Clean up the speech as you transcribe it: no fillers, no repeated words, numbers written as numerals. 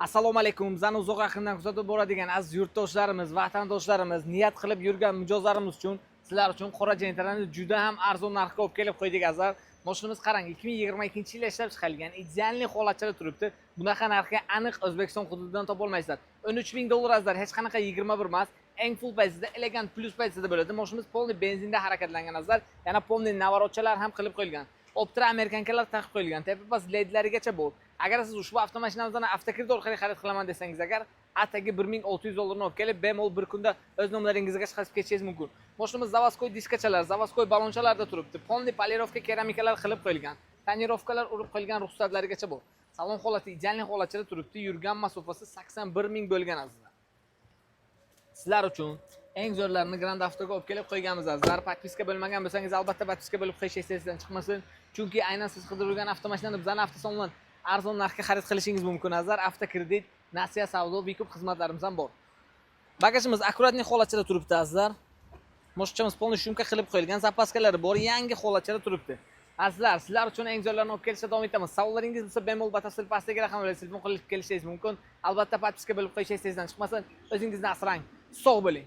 Assalomu alaykum. Bizani uzoq yaqindan kuzatib boradigan aziz yurtdoshlarimiz, vatandoshlarimiz, niyat qilib yurgan mijozlarimiz uchun, sizlar uchun qora Jentrani juda ham arzon narxga olib kelib qo'ydik, azizlar. Mashinamiz, qarang, 2022-yilda ishlab chiqarilgan, идеальный holatda turibdi. Bunaqa narxga aniq O'zbekiston hududidan topa olmaysizlar. 13 ming dollar, azizlar, hech qanaqa 21 emas. Eng full paytida, elegant plus paytida bo'ladi. Mashinamiz полный benzinda harakatlangan, azizlar. Yana полный наворот chalar ham qilib qo'yilgan. Optra американка lar taqib qo'yilgan. Tepa ledlarigacha bor. Agar siz ushbu avtomashinamizdan avtokredit orqali xarid qilaman desangiz agar, atigi 1600 dollarni olib kelib, bemalol bir kunda o'z nomlaringizga chiqarib ketishingiz mumkin. Mashinamiz заводской diskachalar, заводской balonchalarda turibdi. Полный полировка, keramikalar qilib qo'yilgan. Тонировка lar urib qo'yilgan, ruxsatlarigacha bor. Salon holati идеальный holatda turibdi. Yurgan masofasi 81 ming bo'lgan, azizlar. Sizlar uchun eng zo'rlarini Grand Avtoga olib kelib qo'yganmiz, azizlar. Подписка bo'lmagan bo'lsangiz, albatta подписка bo'lib qo'yish esingizdan chiqmasin. Chunki aynan siz qidirib yurgan avtomashinani bizning avtosalondan arzon narxga xarid qilishingiz mumkin, azizlar. Avtokredit, nasiya, savdo, выкуп xizmatlarimiz ham bor. Bagajimiz аккуратный holatda turibdi, azizlar. Moshchamiz полный шумка qilib qo'yilgan, запаска lari bor, yangi holatda turibdi. Azizlar, sizlar uchun eng zo'rlarini olib kelishda davom etamiz. Savollaringiz bo'lsa, bemalol batafsil pastdagi raqamlarga telefon qilib kelishingiz mumkin. Albatta подписка bo'lib qo'yish esingizdan chiqmasin. O'zingizni asrang. Sog' bo'ling.